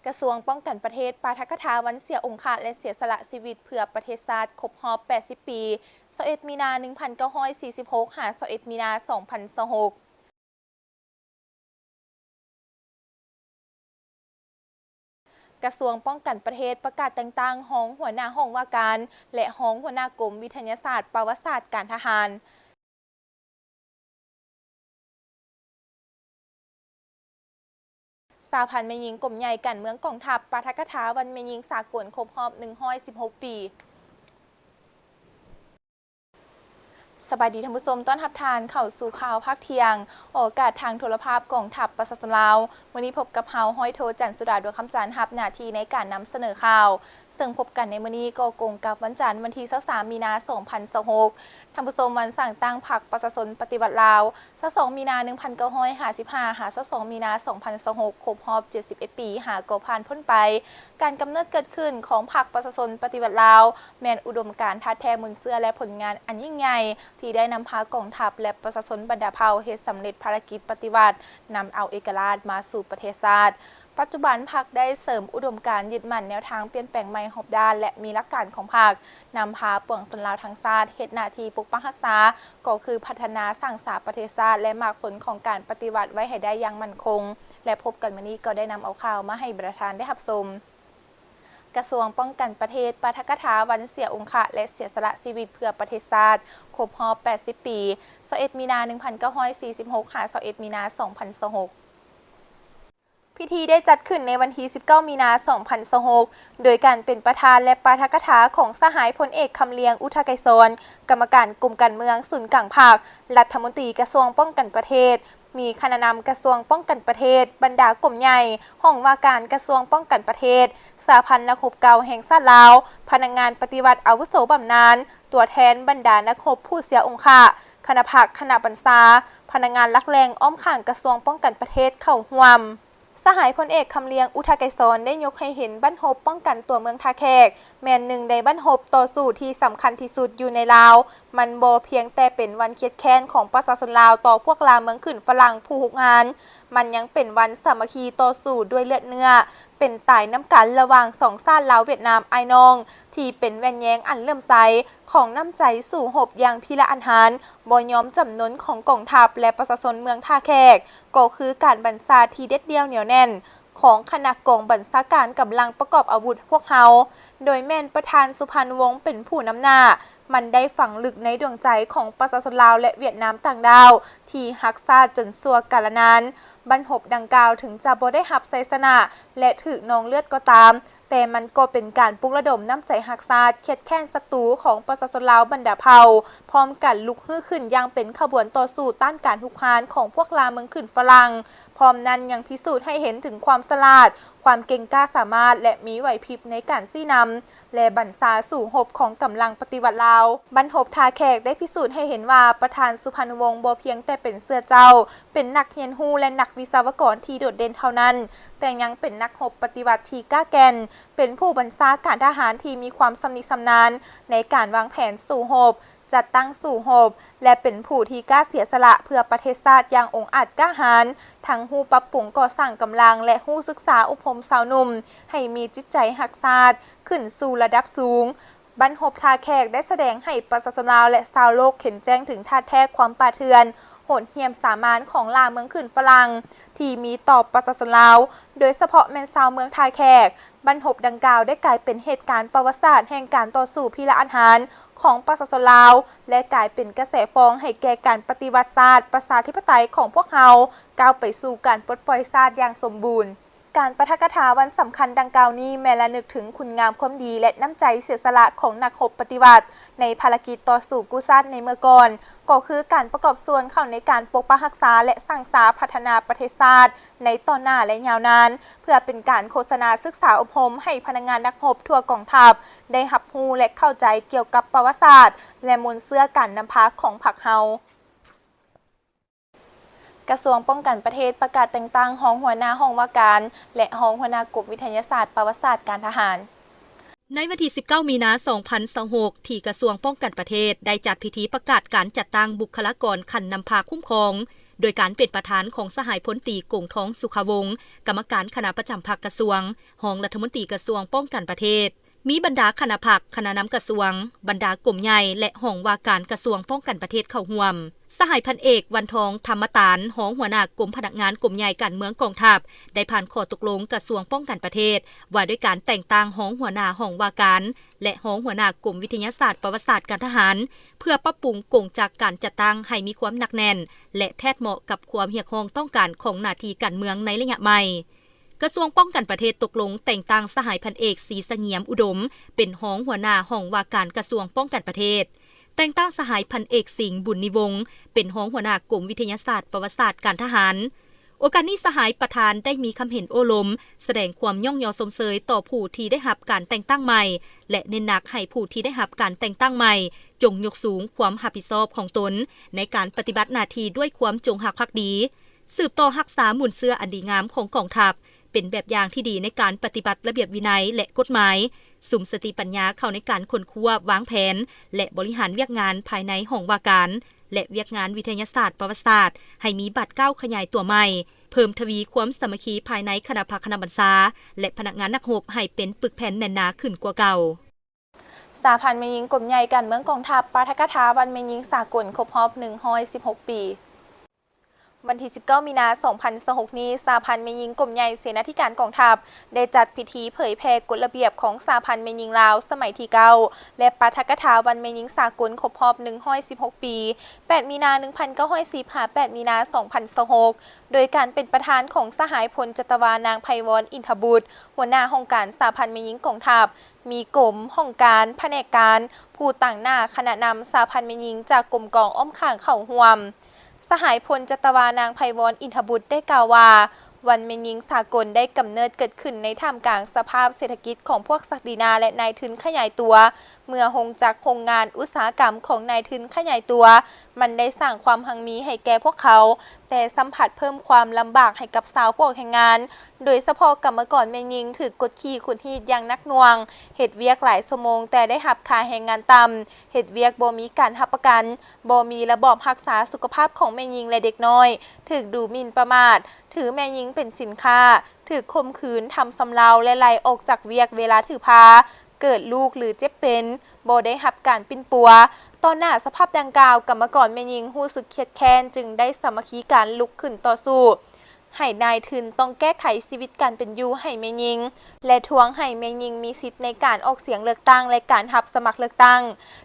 ກະຊວງປ້ອງກັນປະເທດ ປາຖະກະຖາວັນເສຍອົງຄະ ແລະ ເສຍສະຫຼະຊີວິດເພື່ອປະເທດຊາດ ຄົບຮອບແປດສິບປີ, ຊາວເອັດ ມີນາ ໜຶ່ງພັນເກົ້າຮ້ອຍສີ່ສິບຫົກ ຫາ ຊາວເອັດ ມີນາ ສອງພັນຊາວຫົກ. ກະຊວງປ້ອງກັນປະເທດ ປະກາດແຕ່ງຕັ້ງຮອງຫົວໜ້າຫ້ອງວ່າການ ແລະ ຮອງຫົວໜ້າກົມວິທະຍາສາດປະຫວັດສາດການທະຫານ. ສະຫະພັນແມ່ຍິງກົມໃຫຍ່ການເມືອງກອງທັບ ປາຖະກະຖາວັນແມ່ຍິງສາກົນຄົບຮອບໜຶ່ງຮ້ອຍສິບຫົກປີ. ສະບາຍດີທ່ານຜູ້ຊົມ, ຕ້ອນຮັບທ່ານເຂົ້າສູ່ຂ່າວພາກທ່ຽງ ອອກອາກາດທາງໂທລະພາບກອງທັບປະຊາຊົນລາວ. ມື້ນີ້ພົບກັບເຮົາ ຮ້ອຍໂທ ຈັນສຸດາ ດວງຄຳຈັນ ຮັບໜ້າທີ່ໃນການນຳສະເໜີຂ່າວ. ເຊິ່ງພົບກັນໃນມື້ນີ້ກໍກົງກັບວັນຈັນ ວັນທີຊາວສາມ ມີນາ ສອງພັນຊາວຫົກ. ທ່ານຜູ້ຊົມ, ວັນສ້າງຕັ້ງພັກປະຊາຊົນປະຕິວັດລາວ ຊາວສອງ ມີນາ ໜຶ່ງພັນເກົ້າຮ້ອຍຫ້າສິບຫ້າ ຫາ ຊາວສອງ ມີນາ ສອງພັນຊາວຫົກ ຄົບຮອບເຈັດສິບເອັດປີ ຫາກໍຜ່ານພົ້ນໄປ. ການກຳເນີດເກີດຂຶ້ນຂອງພັກປະຊາຊົນປະຕິວັດລາວ ແມ່ນອຸດົມການທາດແທ້ມູນເຊື້ອ ແລະ ຜົນງານອັນຍິ່ງໃຫຍ່ ທີ່ໄດ້ນຳພາກອງທັບ ແລະ ປະຊາຊົນບັນດາເຜົ່າເຮັດສຳເລັດພາລະກິດປະຕິວັດ ນຳເອົາເອກະລາດມາສູ່ປະເທດຊາດ. ປັດຈຸບັນ ພັກໄດ້ເສີມອຸດົມການ, ຍຶດໝັ້ນແນວທາງປ່ຽນແປງໃໝ່ຮອບດ້ານ ແລະ ມີຫຼັກການຂອງພັກ, ນຳພາປວງຊົນລາວທັງຊາດເຮັດໜ້າທີ່ປົກປັກຮັກສາ, ກໍຄືພັດທະນາສ້າງສາປະເທດຊາດ ແລະ ໝາກຜົນຂອງການປະຕິວັດໄວ້ໃຫ້ໄດ້ຢ່າງໝັ້ນຄົງ. ແລະ ພົບກັນມື້ນີ້ກໍໄດ້ນຳເອົາຂ່າວມາໃຫ້ບັນດາທ່ານໄດ້ຮັບຊົມ. ກະຊວງປ້ອງກັນປະເທດ ປາຖະກະຖາວັນເສຍອົງຄະ ແລະ ເສຍສະຫຼະຊີວິດເພື່ອປະເທດຊາດ ຄົບຮອບແປດສິບປີ, ຊາວເອັດ ມີນາ ໜຶ່ງພັນເກົ້າຮ້ອຍສີ່ສິບຫົກ ຫາ ຊາວເອັດ ມີນາ ສອງພັນຊາວຫົກ. ພິທີໄດ້ຈັດຂຶ້ນໃນວັນທີສິບເກົ້າ ມີນາ ສອງພັນຊາວຫົກ ໂດຍການເປັນປະທານ ແລະ ປາຖະກະຖາຂອງສະຫາຍພົນເອກ ຄຳລຽງ ອຸທະໄກສອນ ກຳມະການກົມການເມືອງສູນກາງພັກ, ລັດຖະມົນຕີກະຊວງປ້ອງກັນປະເທດ, ມີຄະນະນຳກະຊວງປ້ອງກັນປະເທດ, ບັນດາກົມໃຫຍ່, ຫ້ອງວ່າການກະຊວງປ້ອງກັນປະເທດ, ສະຫະພັນນັກຮົບເກົ່າແຫ່ງຊາດລາວ, ພະນັກງານປະຕິວັດອາວຸໂສບຳນານ, ຕົວແທນບັນດານັກຮົບຜູ້ເສຍອົງຄະ, ຄະນະພັກ, ຄະນະບັນຊາ, ພະນັກງານຫຼັກແຫຼ່ງອ້ອມຂ້າງກະຊວງປ້ອງກັນປະເທດເຂົ້າຮ່ວມ. ສະຫາຍພົນເອກ ຄຳລຽງ ອຸທະໄກສອນ ໄດ້ຍົກໃຫ້ເຫັນບັ້ນຮົບປ້ອງກັນຕົວເມືອງທ່າແຂກ ແມ່ນໜຶ່ງໃນບັ້ນຮົບຕໍ່ສູ້ທີ່ສຳຄັນທີ່ສຸດຢູ່ໃນລາວ. ມັນບໍ່ພຽງແຕ່ເປັນວັນຄຽດແຄ້ນຂອງປະຊາຊົນລາວຕໍ່ພວກລ່າເມືອງຂຶ້ນຝຣັ່ງຜູ້ຮຸກຮານ, ມັນຍັງເປັນວັນສາມັກຄີຕໍ່ສູ້ດ້ວຍເລືອດເນື້ອ, ເປັນຕາຍນຳກັນລະຫວ່າງສອງຊາດລາວຫວຽດນາມອ້າຍນ້ອງ ທີ່ເປັນແວ່ນແຍງອັນເຫຼື້ອມໃສຂອງນ້ຳໃຈສູ້ຮົບຢ່າງພິລະອັນຫານ, ບໍ່ຍອມຈຳນົນຂອງກອງທັບ ແລະ ປະຊາຊົນເມືອງທ່າແຂກ, ກໍຄືການບັນຊາທີ່ເດັດດ່ຽວໜຽວແໜ້ນຂອງຄະນະກອງບັນຊາການກຳລັງປະກອບອາວຸດພວກເຮົາ, ໂດຍແມ່ນປະທານສຸພັນວົງເປັນຜູ້ນຳໜ້າ. ມັນໄດ້ຝັງລຶກໃນດວງໃຈຂອງປະຊາຊົນລາວ ແລະ ຫວຽດນາມຕ່າງດ້າວທີ່ຮັກຊາດຈົນຊົ່ວກາລະນານ. ບັ້ນຮົບດັ່ງກ່າວເຖິງຈະບໍ່ໄດ້ຮັບໄຊຊະນະ ແລະ ຖືກນອງເລືອດກໍຕາມ, ແຕ່ມັນກໍເປັນການປຸກລະດົມນ້ຳໃຈຮັກຊາດ, ຄຽດແຄ້ນສັດຕູຂອງປະຊາຊົນລາວບັນດາເຜົ່າ, ພ້ອມກັນລຸກຮືຂຶ້ນຢ່າງເປັນຂະບວນຕໍ່ສູ້ຕ້ານການຮຸກຮານຂອງພວກລ່າເມືອງຂຶ້ນຝຣັ່ງ. ພ້ອມນັ້ນຍັງພິສູດໃຫ້ເຫັນເຖິງຄວາມສະຫຼາດ, ຄວາມເກັ່ງກ້າສາມາດ ແລະ ມີໄຫວພິບໃນການຊີ້ນຳ ແລະ ບັນຊາສູ້ຮົບຂອງກຳລັງປະຕິວັດລາວ. ບັ້ນຮົບທ່າແຂກໄດ້ພິສູດໃຫ້ເຫັນວ່າ ປະທານສຸພັນວົງບໍ່ພຽງແຕ່ເປັນເຊື້ອເຈົ້າ, ເປັນນັກຮຽນຮູ້ ແລະ ນັກວິຊາວະກອນທີ່ໂດດເດັ່ນເທົ່ານັ້ນ, ແຕ່ຍັງເປັນນັກຮົບປະຕິວັດທີ່ກ້າແກ່ນ, ເປັນຜູ້ບັນຊາການທະຫານທີ່ມີຄວາມຊຳນິຊຳນານໃນການວາງແຜນສູ້ຮົບ, ຈັດຕັ້ງສູ້ຮົບ ແລະ ເປັນຜູ້ທີ່ກ້າເສຍສະຫຼະເພື່ອປະເທດຊາດຢ່າງອົງອາດກ້າຫານ, ທັງຮູ້ປັບປຸງກໍ່ສ້າງກຳລັງ ແລະ ຮູ້ສຶກສາອົບຮົມຊາວໜຸ່ມໃຫ້ມີຈິດໃຈຮັກຊາດຂຶ້ນສູ່ລະດັບສູງ. ບັ້ນຮົບທ່າແຂກໄດ້ສະແດງໃຫ້ປະຊາຊົນລາວ ແລະ ຊາວໂລກເຫັນແຈ້ງເຖິງທ່າແທ້ຄວາມປ່າເຖື່ອນ, ໂຫດຫ້ຽມສາມານຂອງລ່າເມືອງຂຶ້ນຝຣັ່ງທີ່ມີຕໍ່ປະຊາຊົນລາວ, ໂດຍສະເພາະແມ່ນຊາວເມືອງທ່າແຂກ. ບັ້ນຮົບດັ່ງກ່າວໄດ້ກາຍເປັນເຫດການປະຫວັດສາດແຫ່ງການຕໍ່ສູ້ພິລະອັນຫານຂອງປະຊາຊົນລາວ ແລະ ກາຍເປັນກະແສຟອງໃຫ້ແກ່ການປະຕິວັດຊາດປະຊາທິປະໄຕຂອງພວກເຮົາ ກ້າວໄປສູ່ການປົດປ່ອຍຊາດຢ່າງສົມບູນ. ການປາຖະກະຖາວັນສຳຄັນດັ່ງກ່າວນີ້ ແມ່ນລະນຶກເຖິງຄຸນງາມຄວາມດີ ແລະ ນ້ຳໃຈເສຍສະຫຼະຂອງນັກຮົບປະຕິວັດໃນພາລະກິດຕໍ່ສູ້ກູ້ຊາດໃນເມື່ອກ່ອນ, ກໍຄືການປະກອບສ່ວນເຂົ້າໃນການປົກປັກຮັກສາ ແລະ ສ້າງສາພັດທະນາປະເທດຊາດໃນຕໍ່ໜ້າ ແລະ ຍາວນານ, ເພື່ອເປັນການໂຄສະນາສຶກສາອົບຮົມໃຫ້ພະນັກງານນັກຮົບທົ່ວກອງທັບໄດ້ຮັບຮູ້ ແລະ ເຂົ້າໃຈກ່ຽວກັບປະຫວັດສາດ ແລະ ມູນເຊື້ອການນຳພາຂອງພັກເຮົາ. ກະຊວງປ້ອງກັນປະເທດປະກາດແຕ່ງຕັ້ງຮອງຫົວໜ້າຫ້ອງວ່າການ ແລະ ຮອງຫົວໜ້າກົມວິທະຍາສາດປະຫວັດສາດການທະຫານ. ໃນວັນທີສິບເກົ້າ ມີນາ ສອງພັນຊາວຫົກ ທີ່ກະຊວງປ້ອງກັນປະເທດໄດ້ຈັດພິທີປະກາດການຈັດຕັ້ງບຸກຄະລາກອນຂັ້ນນຳພາຄຸ້ມຄອງ, ໂດຍການເປັນປະທານຂອງສະຫາຍພົນຕີ ກົງທອງ ສຸຂະວົງ ກຳມະການຄະນະປະຈຳພັກກະຊວງ, ຮອງລັດຖະມົນຕີກະຊວງປ້ອງກັນປະເທດ, ມີບັນດາຄະນະພັກ, ຄະນະນຳກະຊວງ, ບັນດາກົມໃຫຍ່ ແລະ ຫ້ອງວ່າການກະຊວງປ້ອງກັນປະເທດເຂົ້າຮ່ວມ. ສະຫາຍພັນເອກ ວັນທອງ ທຳມະຕານ ຮອງຫົວໜ້າກົມພະນັກງານກົມໃຫຍ່ການເມືອງກອງທັບ ໄດ້ຜ່ານຂໍ້ຕົກລົງກະຊວງປ້ອງກັນປະເທດ ວ່າດ້ວຍການແຕ່ງຕັ້ງຮອງຫົວໜ້າຫ້ອງວ່າການ ແລະ ຮອງຫົວໜ້າກົມວິທະຍາສາດປະຫວັດສາດການທະຫານ ເພື່ອປັບປຸງກົງຈັກການຈັດຕັ້ງໃຫ້ມີຄວາມໜັກແໜ້ນ ແລະ ແທດເໝາະກັບຄວາມຮຽກຮ້ອງຕ້ອງການຂອງໜ້າທີ່ການເມືອງໃນໄລຍະໃໝ່. ກະຊວງປ້ອງກັນປະເທດຕົກລົງແຕ່ງຕັ້ງສະຫາຍພັນເອກ ສີສະຫງຽມອຸດົມ ເປັນຮອງຫົວໜ້າຫ້ອງວ່າການກະຊວງປ້ອງກັນປະເທດ, ແຕ່ງຕັ້ງສະຫາຍພັນເອກ ສິງ ບຸນນິວົງ ເປັນຮອງຫົວໜ້າກົມວິທະຍາສາດປະຫວັດສາດການທະຫານ. ໂອກາດນີ້ ສະຫາຍປະທານໄດ້ມີຄຳເຫັນໂອ້ລົມ, ສະແດງຄວາມຍ້ອງຍໍຊົມເຊີຍຕໍ່ຜູ້ທີ່ໄດ້ຮັບການແຕ່ງຕັ້ງໃໝ່ ແລະ ເນັ້ນໜັກໃຫ້ຜູ້ທີ່ໄດ້ຮັບການແຕ່ງຕັ້ງໃໝ່ ຈົ່ງຍົກສູງຄວາມຮັບຜິດຊອບຂອງຕົນໃນການປະຕິບັດໜ້າທີ່ດ້ວຍຄວາມຈົງຮັກພັກດີ, ສືບຕໍ່ຮັກສາມູນເຊື້ອອັນດີງາມຂອງກອງທັບ, ເປັນແບບຢ່າງທີ່ດີໃນການປະຕິບັດລະບຽບວິໄນ ແລະ ກົດໝາຍ, ສຸມສະຕິປັນຍາເຂົ້າໃນການຄົ້ນຄວ້າ, ວາງແຜນ ແລະ ບໍລິຫານວຽກງານພາຍໃນຫ້ອງວ່າການ ແລະ ວຽກງານວິທະຍາສາດປະຫວັດສາດ ໃຫ້ມີບາດກ້າວຂະຫຍາຍຕົວໃໝ່, ເພີ່ມທະວີຄວາມສາມັກຄີພາຍໃນຄະນະພັກຄະນະບັນຊາ ແລະ ພະນັກງານນັກຮົບໃຫ້ເປັນປຶກແຜ່ນແໜ້ນໜາຂຶ້ນກວ່າເກົ່າ. ສະຫະພັນແມ່ຍິງກົມໃຫຍ່ການເມືອງກອງທັບ ປາຖະກະຖາວັນແມ່ຍິງສາກົນຄົບຮອບໜຶ່ງຮ້ອຍສິບຫົກປີ. ວັນທີສິບເກົ້າ ມີນາ ສອງພັນຊາວຫົກນີ້, ສະຫະພັນແມ່ຍິງກົມໃຫຍ່ເສນາທິການກອງທັບ ໄດ້ຈັດພິທີເຜີຍແຜ່ກົດລະບຽບຂອງສະຫະພັນແມ່ຍິງລາວສະໄໝທີເກົ້າ ແລະ ປາຖະກະຖາວັນແມ່ຍິງສາກົນຄົບຮອບໜຶ່ງຮ້ອຍສິບຫົກປີ, ແປດ ມີນາ ໜຶ່ງພັນເກົ້າຮ້ອຍສິບ ຫາ ແປດ ມີນາ ສອງພັນຊາວຫົກ ໂດຍການເປັນປະທານຂອງສະຫາຍພົນຈັດຕະວາ ນາງ ໄພວອນ ອິນທະບຸດ ຫົວໜ້າຫ້ອງການສະຫະພັນແມ່ຍິງກອງທັບ, ມີກົມ, ຫ້ອງການ, ພະແນກການ, ຜູ້ຕາງໜ້າຄະນະນຳສະຫະພັນແມ່ຍິງຈາກກົມກອງອ້ອມຂ້າງເຂົ້າຮ່ວມ. ສະຫາຍພົນຈັດຕະວາ ນາງ ໄພວອນ ອິນທະບຸດ ໄດ້ກ່າວວ່າ, ວັນແມ່ຍິງສາກົນໄດ້ກຳເນີດເກີດຂຶ້ນໃນທ່າມກາງສະພາບເສດຖະກິດຂອງພວກສັກດີນາ ແລະ ນາຍທຶນຂະຫຍາຍຕົວ, ເມື່ອໂຮງຈັກໂຮງງານອຸດສາຫະກຳຂອງນາຍທຶນຂະຫຍາຍຕົວ, ມັນໄດ້ສ້າງຄວາມຮັ່ງມີໃຫ້ແກ່ພວກເຂົາ, ແຕ່ຊ້ຳພັດເພີ່ມຄວາມລຳບາກໃຫ້ກັບຊາວພວກແຮງງານ, ໂດຍສະເພາະກຳມະກອນແມ່ຍິງຖືກກົດຂີ່ຂູດຮີດຢ່າງໜັກໜ່ວງ, ເຮັດວຽກຫຼາຍຊົ່ວໂມງແຕ່ໄດ້ຮັບຄ່າແຮງງານຕ່ຳ, ເຮັດວຽກບໍ່ມີການຮັບປະກັນ, ບໍ່ມີລະບອບຮັກສາສຸຂະພາບຂອງແມ່ຍິງ ແລະ ເດັກນ້ອຍ, ຖືກດູໝິ່ນປະໝາດ, ຖືແມ່ຍິງເປັນສິນຄ້າ, ຖືກຂົ່ມຂືນ, ທຳຊຳເລົາ ແລະ ໄລ່ອອກຈາກວຽກເວລາຖືພາ, ເກີດລູກ ຫຼື ເຈັບເປັນ, ບໍ່ໄດ້ຮັບການປິ່ນປົວ. ຕໍ່ໜ້າສະພາບດັ່ງກ່າວ, ກຳມະກອນແມ່ຍິງຮູ້ສຶກຄຽດແຄ້ນ, ຈຶ່ງໄດ້ສາມັກຄີກັນລຸກຂຶ້ນຕໍ່ສູ້ ໃຫ້ນາຍທຶນຕ້ອງແກ້ໄຂຊີວິດການເປັນຢູ່ໃຫ້ແມ່ຍິງ ແລະ ທວງໃຫ້ແມ່ຍິງມີສິດໃນການອອກສຽງເລືອກຕັ້ງ ແລະ ການຮັບສະໝັກເລືອກຕັ້ງ.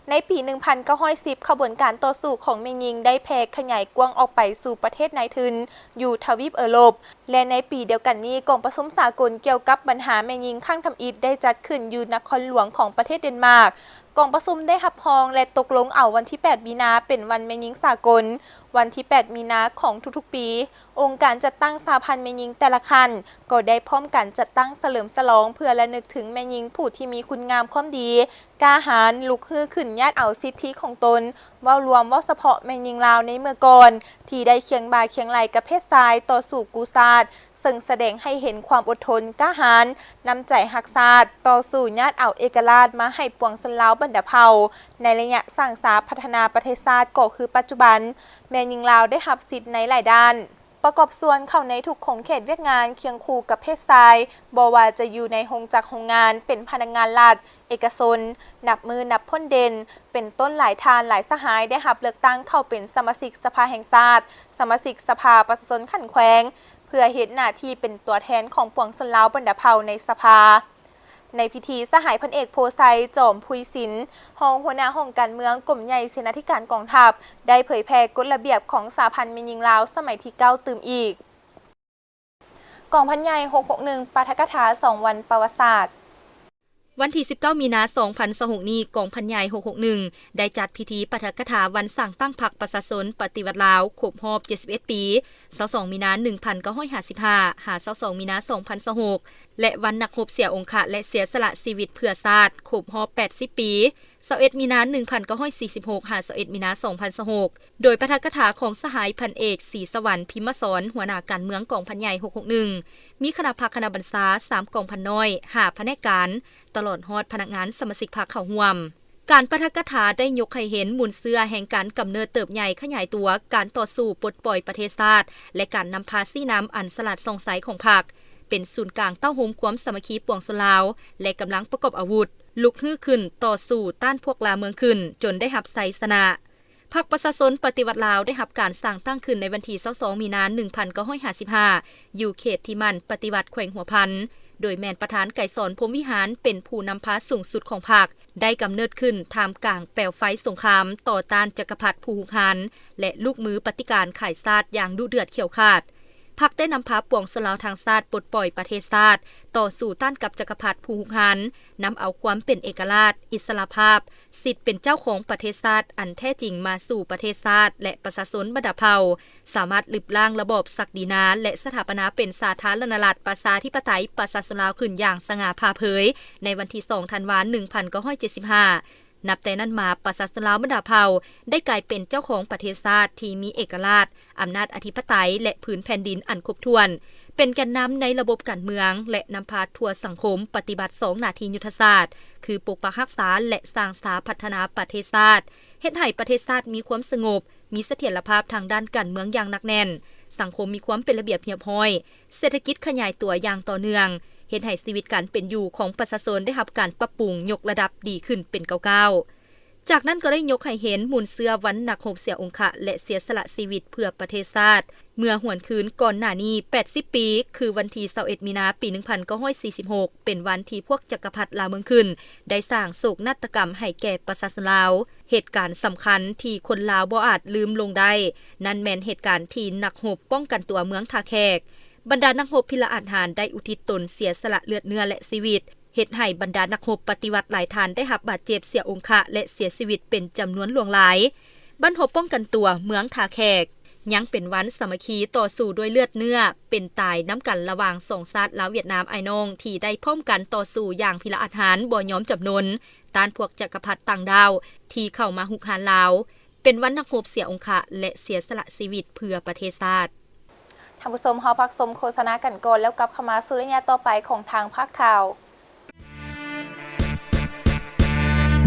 ໃນປີໜຶ່ງພັນເກົ້າຮ້ອຍສິບ, ຂະບວນການຕໍ່ສູ້ຂອງແມ່ຍິງໄດ້ແຜ່ຂະຫຍາຍກວ້າງອອກໄປສູ່ປະເທດນາຍທຶນຢູ່ທະວີບເອີຣົບ ແລະ ໃນປີດຽວກັນນີ້, ກອງປະຊຸມສາກົນກ່ຽວກັບບັນຫາແມ່ຍິງຄັ້ງທຳອິດໄດ້ຈັດຂຶ້ນຢູ່ນະຄອນຫຼວງຂອງປະເທດເດນມາກ. ກອງປະຊຸມໄດ້ຮັບຮອງ ແລະ ຕົກລົງເອົາວັນທີແປດ ມີນາ ເປັນວັນແມ່ຍິງສາກົນ, ວັນທີແປດ ມີນາ ຂອງທຸກໆປີ. ອົງການຈັດຕັ້ງສະຫະພັນແມ່ຍິງແຕ່ລະຂັ້ນ ກໍໄດ້ພ້ອມກັນຈັດຕັ້ງສະເຫຼີມສະຫຼອງ ເພື່ອລະນຶກເຖິງແມ່ຍິງຜູ້ທີ່ມີຄຸນງາມຄວາມດີ, ກ້າຫານ, ລຸກຮືຂຶ້ນຍາດເອົາສິດທິຂອງຕົນ, ເວົ້າລວມ, ເວົ້າສະເພາະແມ່ຍິງລາວໃນເມື່ອກ່ອນ ທີ່ໄດ້ຄຽງບ່າຄຽງໄຫຼ່ກັບເພດຊາຍຕໍ່ສູ້ກູ້ຊາດ, ເຊິ່ງສະແດງໃຫ້ເຫັນຄວາມອົດທົນ, ກ້າຫານ, ນ້ຳໃຈຮັກຊາດ, ຕໍ່ສູ້ຍາດເອົາເອກະລາດມາໃຫ້ປວງຊົນລາວບັນດາເຜົ່າ. ໃນໄລຍະສ້າງສາພັດທະນາປະເທດຊາດກໍຄືປັດຈຸບັນ, ແມ່ຍິງລາວໄດ້ຮັບສິດໃນຫຼາຍດ້ານ, ປະກອບສ່ວນເຂົ້າໃນທຸກຂົງເຂດວຽກງານ ຄຽງຄູ່ກັບເພດຊາຍ, ບໍ່ວ່າຈະຢູ່ໃນໂຮງຈັກໂຮງງານ, ເປັນພະນັກງານລັດ, ເອກະຊົນ, ນັບມື້ນັບພົ້ນເດັ່ນ, ເປັນຕົ້ນຫຼາຍທ່ານຫຼາຍສະຫາຍໄດ້ຮັບເລືອກຕັ້ງເຂົ້າເປັນສະມາຊິກສະພາແຫ່ງຊາດ, ສະມາຊິກສະພາປະຊາຊົນຂັ້ນແຂວງ, ເພື່ອເຮັດໜ້າທີ່ເປັນຕົວແທນຂອງປວງຊົນລາວບັນດາເຜົ່າໃນສະພາ. ໃນພິທີ, ສະຫາຍພັນເອກ ໂພໄຊ ຈອມພຸຍສິນ ຮອງຫົວໜ້າຫ້ອງການເມືອງ ກົມໃຫຍ່ເສນາທິການກອງທັບ ໄດ້ເຜີຍແຜ່ກົດລະບຽບຂອງສະຫະພັນແມ່ຍິງລາວສະໄໝທີເກົ້າຕື່ມອີກ. ກອງພັນໃຫຍ່ຫົກຫົກໜຶ່ງ ປາຖະກະຖາສອງວັນປະຫວັດສາດ. ວັນທີສິບເກົ້າ ມີນາ ສອງພັນຊາວຫົກນີ້, ກອງພັນໃຫຍ່ຫົກຫົກໜຶ່ງ ໄດ້ຈັດພິທີປາຖະກະຖາວັນສ້າງຕັ້ງພັກປະຊາຊົນປະຕິວັດລາວ ຄົບຮອບເຈັດສິບເອັດປີ, ຊາວສອງ ມີນາ ໜຶ່ງພັນເກົ້າຮ້ອຍຫ້າສິບຫ້າ ຫາ ຊາວສອງ ມີນາ ສອງພັນຊາວຫົກ ແລະ ວັນນັກຮົບເສຍອົງຄະ ແລະ ເສຍສະຫຼະຊີວິດເພື່ອຊາດ ຄົບຮອບແປດສິບປີ, ຊາວເອັດ ມີນາ ໜຶ່ງພັນເກົ້າຮ້ອຍສີ່ສິບຫົກ ຫາ ຊາວເອັດ ມີນາ ສອງພັນຊາວຫົກ ໂດຍປາຖະກະຖາຂອງສະຫາຍພັນເອກ ສີສະຫວັນ ພິມມະສອນ ຫົວໜ້າການເມືອງກອງພັນໃຫຍ່ຫົກຫົກໜຶ່ງ, ມີຄະນະພັກຄະນະບັນຊາ ສາມກອງພັນນ້ອຍ, ຫ້າພະແນກການ, ຕະຫຼອດຮອດພະນັກງານສະມາຊິກພັກເຂົ້າຮ່ວມ. ການປາຖະກະຖາໄດ້ຍົກໃຫ້ເຫັນມູນເຊື້ອແຫ່ງການກຳເນີດເຕີບໃຫຍ່ຂະຫຍາຍຕົວ, ການຕໍ່ສູ້ປົດປ່ອຍປະເທດຊາດ ແລະ ການນຳພາຊີ້ນຳອັນສະຫຼາດສ່ອງໃສຂອງພັກ ເປັນສູນກາງເຕົ້າໂຮມຄວາມສາມັກຄີປວງຊົນລາວ ແລະ ກຳລັງປະກອບອາວຸດ ລຸກຮືຂຶ້ນຕໍ່ສູ້ຕ້ານພວກລ່າເມືອງຂຶ້ນ ຈົນໄດ້ຮັບໄຊຊະນະ. ພັກປະຊາຊົນປະຕິວັດລາວໄດ້ຮັບການສ້າງຕັ້ງຂຶ້ນໃນວັນທີຊາວສອງ ມີນາ ໜຶ່ງພັນເກົ້າຮ້ອຍຫ້າສິບຫ້າ ຢູ່ເຂດທີ່ໝັ້ນປະຕິວັດແຂວງຫົວພັນ ໂດຍແມ່ນປະທານໄກສອນ ພົມວິຫານ ເປັນຜູ້ນຳພາສູງສຸດຂອງພັກ ໄດ້ກຳເນີດຂຶ້ນທ່າມກາງແປວໄຟສົງຄາມຕໍ່ຕ້ານຈັກກະພັດຜູ້ຮຸກຮານ ແລະ ລູກມືປະຕິການຂາຍຊາດຢ່າງດຸເດືອດຂຽວຂາດ. ພັກໄດ້ນຳພາປວງຊົນລາວທັງຊາດປົດປ່ອຍປະເທດຊາດ, ຕໍ່ສູ້ຕ້ານກັບຈັກກະພັດຜູ້ຮຸກຮານ, ນຳເອົາຄວາມເປັນເອກະລາດ, ອິດສະຫຼະພາບ, ສິດເປັນເຈົ້າຂອງປະເທດຊາດອັນແທ້ຈິງມາສູ່ປະເທດຊາດ ແລະ ປະຊາຊົນບັນດາເຜົ່າ, ສາມາດລຶບລ້າງລະບອບສັກດີນາ ແລະ ສະຖາປະນາເປັນສາທາລະນະລັດປະຊາທິປະໄຕປະຊາຊົນລາວຂຶ້ນຢ່າງສະຫງ່າຜ່າເຜີຍ ໃນວັນທີສອງ ທັນວາ ໜຶ່ງພັນເກົ້າຮ້ອຍເຈັດສິບຫ້າ. ນັບແຕ່ນັ້ນມາ, ປະຊາຊົນລາວບັນດາເຜົ່າໄດ້ກາຍເປັນເຈົ້າຂອງປະເທດຊາດທີ່ມີເອກະລາດ, ອຳນາດອະທິປະໄຕ ແລະ ພື້ນແຜ່ນດິນອັນຄົບຖ້ວນ, ເປັນແກນນຳໃນລະບົບການເມືອງ ແລະ ນຳພາທົ່ວສັງຄົມປະຕິບັດສອງໜ້າທີ່ຍຸດທະສາດ ຄື ປົກປັກຮັກສາ ແລະ ສ້າງສາພັດທະນາປະເທດຊາດ, ເຮັດໃຫ້ປະເທດຊາດມີຄວາມສະຫງົບ, ມີສະຖຽນລະພາບທາງດ້ານການເມືອງຢ່າງໜັກແໜ້ນ, ສັງຄົມມີຄວາມເປັນລະບຽບຮຽບຮ້ອຍ, ເສດຖະກິດຂະຫຍາຍຕົວຢ່າງຕໍ່ເນື່ອງ, ເຮັດໃຫ້ຊີວິດການເປັນຢູ່ຂອງປະຊາຊົນໄດ້ຮັບການປັບປຸງຍົກລະດັບດີຂຶ້ນເປັນກ້າວໆ. ຈາກນັ້ນກໍໄດ້ຍົກໃຫ້ເຫັນມູນເຊື້ອວັນນັກຮົບເສຍອົງຄະ ແລະ ເສຍສະຫຼະຊີວິດເພື່ອປະເທດຊາດ ເມື່ອຫວນຄືນກ່ອນໜ້ານີ້ແປດສິບປີ ຄືວັນທີຊາວເອັດ ມີນາ ປີໜຶ່ງພັນເກົ້າຮ້ອຍສີ່ສິບຫົກ ເປັນວັນທີ່ພວກຈັກກະພັດລ່າເມືອງຂຶ້ນ ໄດ້ສ້າງໂສກນາດຕະກຳໃຫ້ແກ່ປະຊາຊົນລາວ. ເຫດການສຳຄັນທີ່ຄົນລາວບໍ່ອາດລືມລົງໄດ້ ນັ້ນແມ່ນເຫດການທີ່ນັກຮົບປ້ອງກັນຕົວເມືອງທ່າແຂກ, ບັນດານັກຮົບພິລະອາດຫານໄດ້ອຸທິດຕົນເສຍສະຫຼະເລືອດເນື້ອ ແລະ ຊີວິດ, ເຮັດໃຫ້ບັນດານັກຮົບປະຕິວັດຫຼາຍທ່ານໄດ້ຮັບບາດເຈັບເສຍອົງຄະ ແລະ ເສຍຊີວິດເປັນຈຳນວນຫຼວງຫຼາຍ. ບັ້ນຮົບປ້ອງກັນຕົວເມືອງທ່າແຂກ ຍັງເປັນວັນສາມັກຄີຕໍ່ສູ້ດ້ວຍເລືອດເນື້ອເປັນຕາຍນຳກັນລະຫວ່າງສອງຊາດລາວຫວຽດນາມອ້າຍນ້ອງ ທີ່ໄດ້ພ້ອມກັນຕໍ່ສູ້ຢ່າງພິລະອາດຫານບໍ່ຍອມຈຳນົນ ຕ້ານພວກຈັກກະພັດຕ່າງດ້າວທີ່ເຂົ້າມາຮຸກຮານລາວ, ເປັນວັນນັກຮົບເສຍອົງຄະ ແລະ ເສຍສະຫຼະຊີວິດເພື່ອປະເທດຊາດ. ທ່ານຜູ້ຊົມ, ເຮົາພັກຊົມໂຄສະນາກັນກ່ອນ ແລ້ວກັບເຂົ້າມາສູ່ໄລຍະຕໍ່ໄປຂອງທາງພາກຂ່າວ.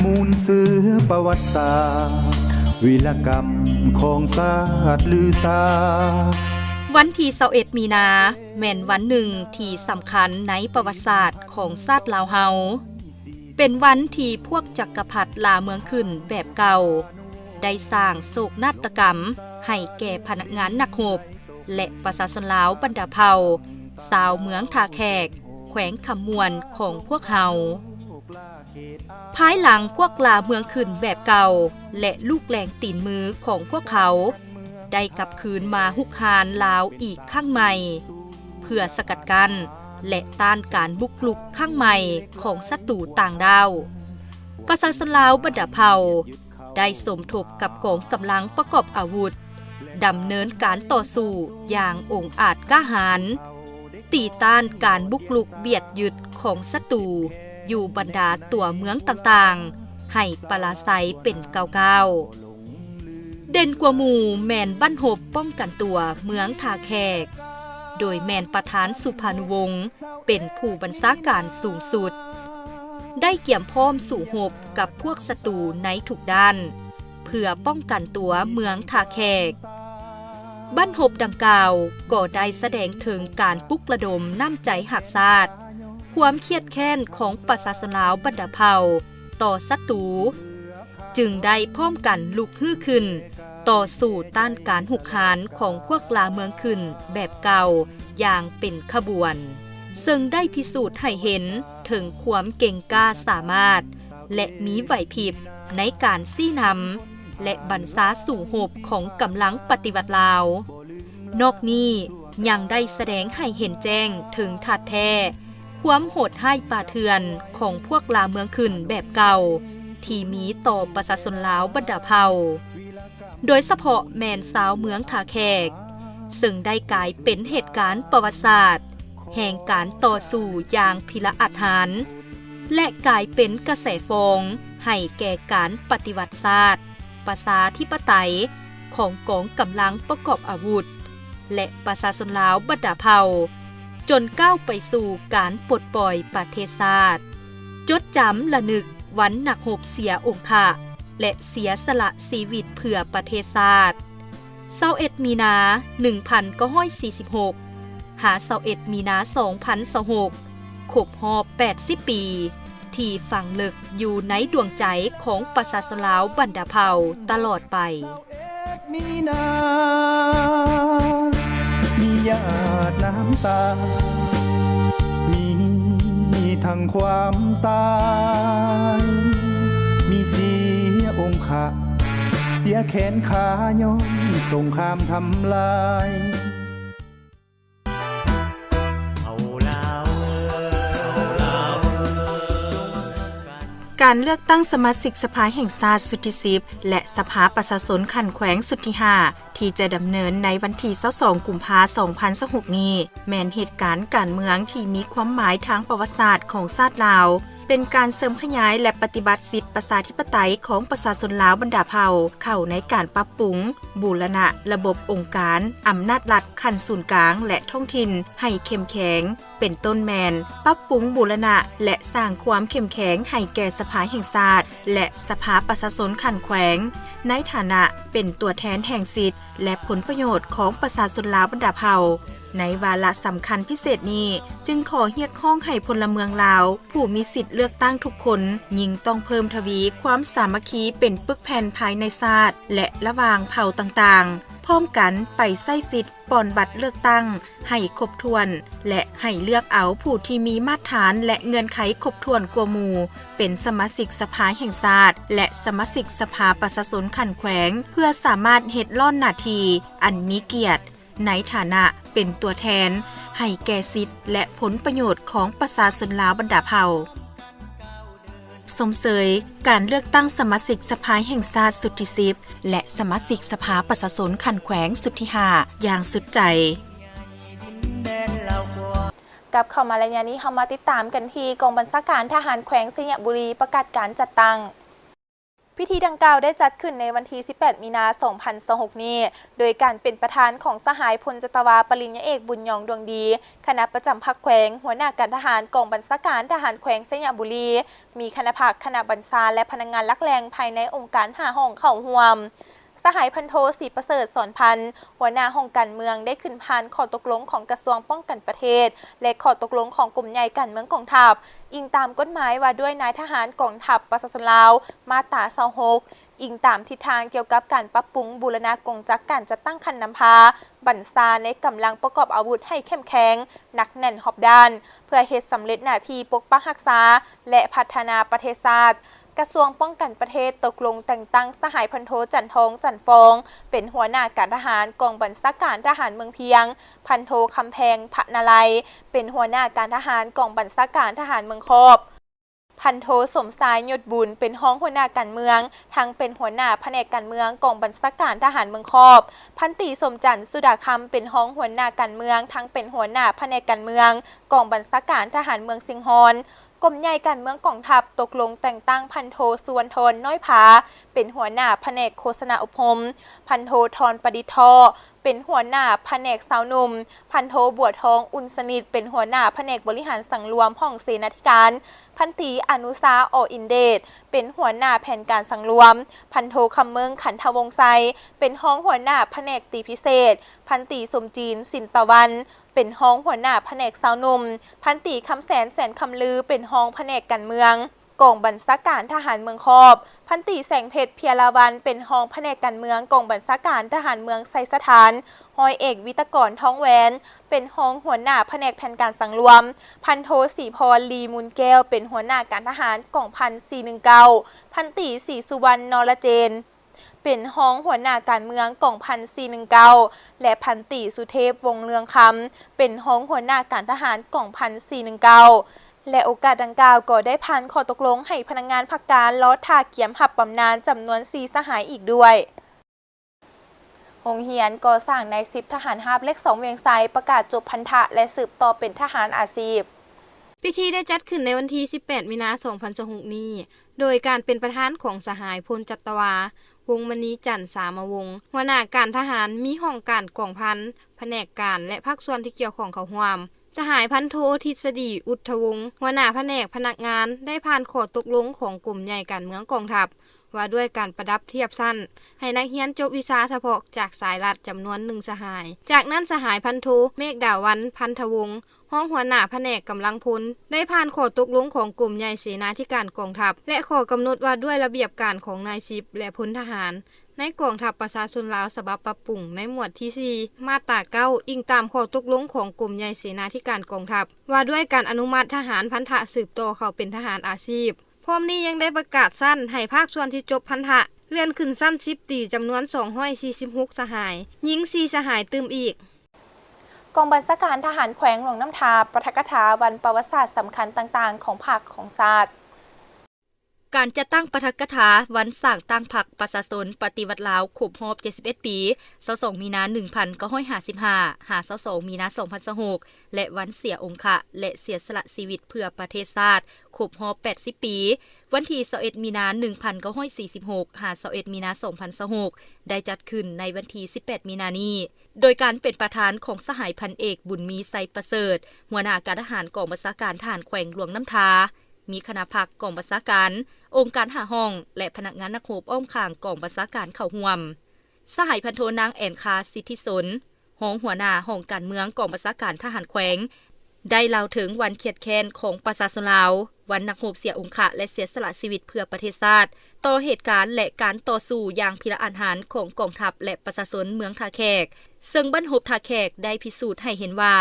ມູນເຊື້ອປະຫວັດສາດ ວິລະກຳຂອງຊາດລືຊາ. ວັນທີຊາວເອັດ ມີນາ ແມ່ນວັນໜຶ່ງທີ່ສຳຄັນໃນປະຫວັດສາດຂອງຊາດລາວເຮົາ. ເປັນວັນທີ່ພວກຈັກກະພັດລ່າເມືອງຂຶ້ນແບບເກົ່າ ໄດ້ສ້າງໂສກນາດຕະກຳໃຫ້ແກ່ພະນັກງານນັກຮົບ ແລະ ປະຊາຊົນລາວບັນດາເຜົ່າ ຊາວເມືອງທ່າແຂກ ແຂວງຄຳມ່ວນຂອງພວກເຮົາ. ພາຍຫຼັງພວກລ່າເມືອງຂຶ້ນແບບເກົ່າ ແລະ ລູກແລງຕີນມືຂອງພວກເຂົາ ໄດ້ກັບຄືນມາຮຸກຮານລາວອີກຄັ້ງໃໝ່ ເພື່ອສະກັດກັ້ນ ແລະ ຕ້ານການບຸກລຸກຄັ້ງໃໝ່ຂອງສັດຕູຕ່າງດ້າວ. ປະຊາຊົນລາວບັນດາເຜົ່າ ໄດ້ສົມທົບກັບກອງກຳລັງປະກອບອາວຸດ, ດຳເນີນການຕໍ່ສູ້ຢ່າງອົງອາດກ້າຫານ, ຕີຕ້ານການບຸກລຸກບຽດຍຶດຂອງສັດຕູຢູ່ບັນດາຕົວເມືອງຕ່າງໆ ໃຫ້ປະລາໄຊເປັນກ້າວໆ. ເດັ່ນກວ່າໝູ່ແມ່ນບັ້ນຮົບປ້ອງກັນຕົວເມືອງທ່າແຂກ, ໂດຍແມ່ນປະທານສຸພານຸວົງ ເປັນຜູ້ບັນຊາການສູງສຸດ, ໄດ້ກຽມພ້ອມສູ້ຮົບກັບພວກສັດຕູໃນທຸກດ້ານ ເພື່ອປ້ອງກັນຕົວເມືອງທ່າແຂກ. ບັ້ນຮົບດັ່ງກ່າວກໍໄດ້ສະແດງເຖິງການປຸກລະດົມນ້ຳໃຈຮັກຊາດ, ຄວາມຄຽດແຄ້ນຂອງປະຊາຊົນລາວບັນດາເຜົ່າຕໍ່ສັດຕູ, ຈຶ່ງໄດ້ພ້ອມກັນລຸກຮືຂຶ້ນຕໍ່ສູ້ຕ້ານການຮຸກຮານຂອງພວກລ່າເມືອງຂຶ້ນແບບເກົ່າຢ່າງເປັນຂະບວນ, ເຊິ່ງໄດ້ພິສູດໃຫ້ເຫັນເຖິງຄວາມເກັ່ງກ້າສາມາດ ແລະ ມີໄຫວພິບໃນການຊີ້ນຳ ແລະ ບັນຊາສູ້ຮົບຂອງກຳລັງປະຕິວັດລາວ. ນອກນີ້ຍັງໄດ້ສະແດງໃຫ້ເຫັນແຈ້ງເຖິງທາດແທ້ ຄວາມໂຫດຮ້າຍປ່າເຖື່ອນຂອງພວກລ່າເມືອງຂຶ້ນແບບເກົ່າ ທີ່ມີຕໍ່ປະຊາຊົນລາວບັນດາເຜົ່າ, ໂດຍສະເພາະແມ່ນຊາວເມືອງທ່າແຂກ, ເຊິ່ງໄດ້ກາຍເປັນເຫດການປະຫວັດສາດແຫ່ງການຕໍ່ສູ້ຢ່າງພິລະອາດຫານ ແລະ ກາຍເປັນກະແສຟອງໃຫ້ແກ່ການປະຕິວັດຊາດ ປະຊາທິປະໄຕຂອງກອງກຳລັງປະກອບອາວຸດ ແລະ ປະຊາຊົນລາວບັນດາເຜົ່າ, ຈົນກ້າວໄປສູ່ການປົດປ່ອຍປະເທດຊາດ. ຈົດຈຳລະນຶກ ວັນນັກຮົບເສຍອົງຄະ ແລະ ເສຍສະຫຼະຊີວິດເພື່ອປະເທດຊາດ. ຊາວເອັດ ມີນາ ໜຶ່ງພັນເກົ້າຮ້ອຍສີ່ສິບຫົກ ຫາ ຊາວເອັດ ມີນາ ສອງພັນຊາວຫົກ ຄົບຮອບແປດສິບປີ ທີ່ຝັງເລິກຢູ່ໃນດວງໃຈຂອງປະຊາຊົນລາວບັນດາເຜົ່າຕະຫຼອດໄປ. ມີນາ ມີຫຍາດນ້ຳຕາ ມີທັງຄວາມຕາຍ ມີເສຍອົງຄະ ເສຍແຂນຂາຍ້ອນສົງຄາມທຳລາຍ. ການເລືອກຕັ້ງສະມາຊິກສະພາແຫ່ງຊາດຊຸດທີສິບ ແລະ ສະພາປະຊາຊົນຂັ້ນແຂວງຊຸດທີຫ້າ ທີ່ຈະດຳເນີນໃນວັນທີຊາວສອງ ກຸມພາ ສອງພັນຊາວຫົກນີ້ ແມ່ນເຫດການການເມືອງທີ່ມີຄວາມໝາຍທາງປະຫວັດສາດຂອງຊາດລາວ, ເປັນການເສີມຂະຫຍາຍ ແລະ ປະຕິບັດສິດປະຊາທິປະໄຕຂອງປະຊາຊົນລາວບັນດາເຜົ່າ ເຂົ້າໃນການປັບປຸງ ບູລະນະລະບົບອົງການອຳນາດລັດຂັ້ນສູນກາງ ແລະ ທ້ອງຖິ່ນໃຫ້ເຂັ້ມແຂງ, ເປັນຕົ້ນແມ່ນປັບປຸງບູລະນະ ແລະ ສ້າງຄວາມເຂັ້ມແຂງໃຫ້ແກ່ສະພາແຫ່ງຊາດ ແລະ ສະພາປະຊາຊົນຂັ້ນແຂວງ ໃນຖານະເປັນຕົວແທນແຫ່ງສິດ ແລະ ຜົນປະໂຫຍດຂອງປະຊາຊົນລາວບັນດາເຜົ່າ. ໃນວາລະສຳຄັນພິເສດນີ້ ຈຶ່ງຂໍຮຽກຮ້ອງໃຫ້ພົນລະເມືອງລາວ ຜູ້ມີສິດເລືອກຕັ້ງທຸກຄົນ ຍິ່ງຕ້ອງເພີ່ມທະວີຄວາມສາມັກຄີເປັນປຶກແຜ່ນພາຍໃນຊາດ ແລະ ລະຫວ່າງເຜົ່າຕ່າງໆ, ພ້ອມກັນໄປໃຊ້ສິດປ່ອນບັດເລືອກຕັ້ງໃຫ້ຄົບຖ້ວນ ແລະ ໃຫ້ເລືອກເອົາຜູ້ທີ່ມີມາດຖານ ແລະ ເງື່ອນໄຂຄົບຖ້ວນກວ່າໝູ່ ເປັນສະມາຊິກສະພາແຫ່ງຊາດ ແລະ ສະມາຊິກສະພາປະຊາຊົນຂັ້ນແຂວງ ເພື່ອສາມາດເຮັດລ້ອນໜ້າທີ່ອັນມີກຽດ ໃນຖານະເປັນຕົວແທນໃຫ້ແກ່ສິດ ແລະ ຜົນປະໂຫຍດຂອງປະຊາຊົນລາວບັນດາເຜົ່າ. ຊົມເຊີຍການເລືອກຕັ້ງສະມາຊິກສະພາແຫ່ງຊາດຊຸດທີສິບ ແລະ ສະມາຊິກສະພາປະຊາຊົນຂັ້ນແຂວງຊຸດທີຫ້າ ຢ່າງສຸດໃຈ. ກັບເຂົ້າມາໄລຍະນີ້ ເຮົາມາຕິດຕາມກັນທີ່ກອງບັນຊາການທະຫານແຂວງໄຊຍະບູລີປະກາດການຈັດຕັ້ງ. ພິທີດັ່ງກ່າວໄດ້ຈັດຂຶ້ນໃນວັນທີສິບແປດ ມີນາ ສອງພັນຊາວຫົກນີ້ ໂດຍການເປັນປະທານຂອງສະຫາຍພົນຈັດຕະວາ ປະລິນຍາເອກ ບຸນຍອງ ດວງດີ ຄະນະປະຈຳພັກແຂວງ, ຫົວໜ້າການທະຫານກອງບັນຊາການທະຫານແຂວງໄຊຍະບູລີ, ມີຄະນະພັກ, ຄະນະບັນຊາ ແລະ ພະນັກງານຫຼັກແຫຼ່ງພາຍໃນອົງການຫ້າຫ້ອງເຂົ້າຮ່ວມ. ສະຫາຍພັນໂທ ສີປະເສີດ ສອນພັນ ຫົວໜ້າຫ້ອງການເມືອງ ໄດ້ຂຶ້ນຜ່ານຂໍ້ຕົກລົງຂອງກະຊວງປ້ອງກັນປະເທດ ແລະ ຂໍ້ຕົກລົງຂອງກົມໃຫຍ່ການເມືອງກອງທັບ ອີງຕາມກົດໝາຍວ່າດ້ວຍນາຍທະຫານກອງທັບປະຊາຊົນລາວ ມາດຕາຊາວຫົກ, ອີງຕາມທິດທາງກ່ຽວກັບການປັບປຸງບູລະນະກົງຈັກການຈັດຕັ້ງຂັ້ນນຳພາບັນຊາໃນກຳລັງປະກອບອາວຸດໃຫ້ເຂັ້ມແຂງ, ໜັກແໜ້ນຮອບດ້ານ ເພື່ອເຮັດສຳເລັດໜ້າທີ່ປົກປັກຮັກສາ ແລະ ພັດທະນາປະເທດຊາດ. ກະຊວງປ້ອງກັນປະເທດຕົກລົງແຕ່ງຕັ້ງສະຫາຍພັນໂທ ຈັນທອງ ຈັນຟອງ ເປັນຫົວໜ້າການທະຫານກອງບັນຊາການທະຫານເມືອງພຽງ, ພັນໂທ ຄຳແພງ ພະນາໄລ ເປັນຫົວໜ້າການທະຫານກອງບັນຊາການທະຫານເມືອງຄອບ, ພັນໂທ ສົມຊາຍ ຍົດບຸນ ເປັນຮອງຫົວໜ້າການເມືອງ ທັງເປັນຫົວໜ້າພະແນກການເມືອງກອງບັນຊາການທະຫານເມືອງຄອບ, ພັນຕີ ສົມຈັນ ສຸດາຄຳ ເປັນຮອງຫົວໜ້າການເມືອງ ທັງເປັນຫົວໜ້າພະແນກການເມືອງກອງບັນຊາການທະຫານເມືອງຊຽງຮອນ. ກົມໃຫຍ່ການເມືອງກອງທັບຕົກລົງແຕ່ງຕັ້ງພັນໂທ ສຸວັນທອນ ນ້ອຍຜາ ເປັນຫົວໜ້າພະແນກໂຄສະນາອົບຮົມ, ພັນໂທ ທອນປະດິດ ທໍ້ ເປັນຫົວໜ້າພະແນກຊາວໜຸ່ມ, ພັນໂທ ບົວທອງ ອຸ່ນສະໜິດ ເປັນຫົວໜ້າພະແນກບໍລິຫານສັງລວມຫ້ອງເສນາທິການ, ພັນຕີ ອະນຸຊາ ອໍອິນເດດ ເປັນຫົວໜ້າແຜນການສັງລວມ, ພັນໂທ ຄຳເມິງ ຂັນທະວົງໄຊ ເປັນຮອງຫົວໜ້າພະແນກຕີພິເສດ, ພັນຕີ ສົມຈີນ ສິນຕະວັນ ເປັນຮອງຫົວໜ້າພະແນກຊາວໜຸ່ມ, ພັນຕີ ຄຳແສນ ແສນຄຳລື ເປັນຮອງພະແນກການເມືອງ ກອງບັນຊາການທະຫານເມືອງຄອບ, ພັນຕີ ແສງເພັດ ເພຍລາວັນ ເປັນຮອງພະແນກການເມືອງກອງບັນຊາການທະຫານເມືອງໄຊສະຖານ, ຮ້ອຍເອກ ວິຕະກອນ ທອງແຫວນ ເປັນຮອງຫົວໜ້າພະແນກແຜນການສັງລວມ, ພັນໂທ ສີພອນ ລີມູນແກ້ວ ເປັນຫົວໜ້າການທະຫານກອງພັນສີ່ໜຶ່ງເກົ້າ, ພັນຕີ ສີສຸວັນ ນໍລະເຈນ ເປັນຮອງຫົວໜ້າການເມືອງກອງພັນສີ່ໜຶ່ງເກົ້າ ແລະ ພັນຕີ ສຸເທບ ວົງເລືອງຄຳ ເປັນຮອງຫົວໜ້າການທະຫານກອງພັນສີ່ໜຶ່ງເກົ້າ ແລະ ໂອກາດດັ່ງກ່າວກໍໄດ້ຜ່ານຂໍ້ຕົກລົງໃຫ້ພະນັກງານພັກການລໍຖ້າກຽມຮັບບຳນານຈຳນວນສີ່ສະຫາຍອີກດ້ວຍ. ໂຮງຮຽນກໍ່ສ້າງນາຍສິບທະຫານຮາບເລກສອງວຽງໄຊ ປະກາດຈົບພັນທະ ແລະ ສືບຕໍ່ເປັນທະຫານອາຊີບ. ພິທີໄດ້ຈັດຂຶ້ນໃນວັນທີສິບແປດ ມີນາ ສອງພັນຊາວຫົກນີ້ ໂດຍການເປັນປະທານຂອງສະຫາຍ ພົນຈັດຕະວາ ວົງມະນີຈັນ ສາມະວົງ ຫົວໜ້າການທະຫານ, ມີຫ້ອງການກອງພັນ, ພະແນກການ ແລະ ພາກສ່ວນທີ່ກ່ຽວຂ້ອງເຂົ້າຮ່ວມ. ສະຫາຍພັນໂທ ທິດສະດີ ອຸດທະວົງ ຫົວໜ້າພະແນກພະນັກງານ ໄດ້ຜ່ານຂໍ້ຕົກລົງຂອງກົມໃຫຍ່ການເມືອງກອງທັບ ວ່າດ້ວຍການປະດັບທຽບຊັ້ນໃຫ້ນັກຮຽນຈົບວິຊາສະເພາະຈາກສາຍລັດຈຳນວນໜຶ່ງສະຫາຍ. ຈາກນັ້ນ ສະຫາຍພັນໂທ ເມກດາວັນ ພັນທະວົງ ຮອງຫົວໜ້າພະແນກກຳລັງພົນ ໄດ້ຜ່ານຂໍ້ຕົກລົງຂອງກົມໃຫຍ່ເສນາທິການກອງທັບ ແລະ ຂໍ້ກຳນົດວ່າດ້ວຍລະບຽບການຂອງນາຍສິບ ແລະ ພົນທະຫານ ໃນກອງທັບປະຊາຊົນລາວ ສະບັບປັບປຸງ ໃນໝວດທີສີ່ ມາດຕາເກົ້າ ອີງຕາມຂໍ້ຕົກລົງຂອງກົມໃຫຍ່ເສນາທິການກອງທັບ ວ່າດ້ວຍການອະນຸມັດທະຫານພັນທະສືບຕໍ່ເຂົ້າເປັນທະຫານອາຊີບ. ພ້ອມນີ້ຍັງໄດ້ປະກາດຊັ້ນໃຫ້ພາກສ່ວນທີ່ຈົບພັນທະ ເລື່ອນຂຶ້ນຊັ້ນສິບຕີຈຳນວນສອງຮ້ອຍສີ່ສິບຫົກສະຫາຍ, ຍິງສີ່ສະຫາຍຕື່ມອີກ. ກອງບັນຊາການທະຫານແຂວງຫຼວງນ້ຳທາ ປາຖະກະຖາວັນປະຫວັດສາດສຳຄັນຕ່າງໆຂອງພັກຂອງຊາດ. ການຈັດຕັ້ງປາຖະກະຖາວັນສ້າງຕັ້ງພັກປະຊາຊົນປະຕິວັດລາວຄົບຮອບເຈັດສິບເອັດປີ ຊາວສອງມີນາໜຶ່ງພັນເກົ້າຮ້ອຍຫ້າສິບຫ້າ ຫາ ຊາວສອງມີນາສອງພັນຊາວຫົກ ແລະ ວັນເສຍອົງຄະ ແລະ ເສຍສະຫຼະຊີວິດເພື່ອປະເທດຊາດຄົບຮອບແປດສິບປີ ວັນທີຊາວເອັດມີນາໜຶ່ງພັນເກົ້າຮ້ອຍສີ່ສິບຫົກ ຫາ ຊາວເອັດມີນາສອງພັນຊາວຫົກ ໄດ້ຈັດຂຶ້ນໃນວັນທີສິບແປດມີນານີ້ ໂດຍການເປັນປະທານຂອງສະຫາຍພັນເອກ ບຸນມີ ໄຊປະເສີດ ຫົວໜ້າການທະຫານກອງບັນຊາການທະຫານແຂວງຫຼວງນ້ຳທາ, ມີຄະນະພັກ, ກອງບັນຊາການ, ອົງການຫ້າຫ້ອງ ແລະ ພະນັກງານນັກຮົບອ້ອມຂ້າງກອງບັນຊາການເຂົ້າຮ່ວມ. ສະຫາຍພັນໂທ ນາງ ແອນຄາ ສິດທິສົນ ຮອງຫົວໜ້າຫ້ອງການເມືອງກອງບັນຊາການທະຫານແຂວງ ໄດ້ເລົ່າເຖິງວັນຄຽດແຄ້ນຂອງປະຊາຊົນລາວ, ວັນນັກຮົບເສຍອົງຄະ ແລະ ເສຍສະຫຼະຊີວິດເພື່ອປະເທດຊາດ, ຕໍ່ເຫດການ ແລະ ການຕໍ່ສູ້ຢ່າງພິລະອາດຫານຂອງກອງທັບ ແລະ ປະຊາຊົນເມືອງທ່າແຂກ, ເຊິ່ງບັ້ນຮົບທ່າແຂກໄດ້ພິສູດໃຫ້ເຫັນວ່າ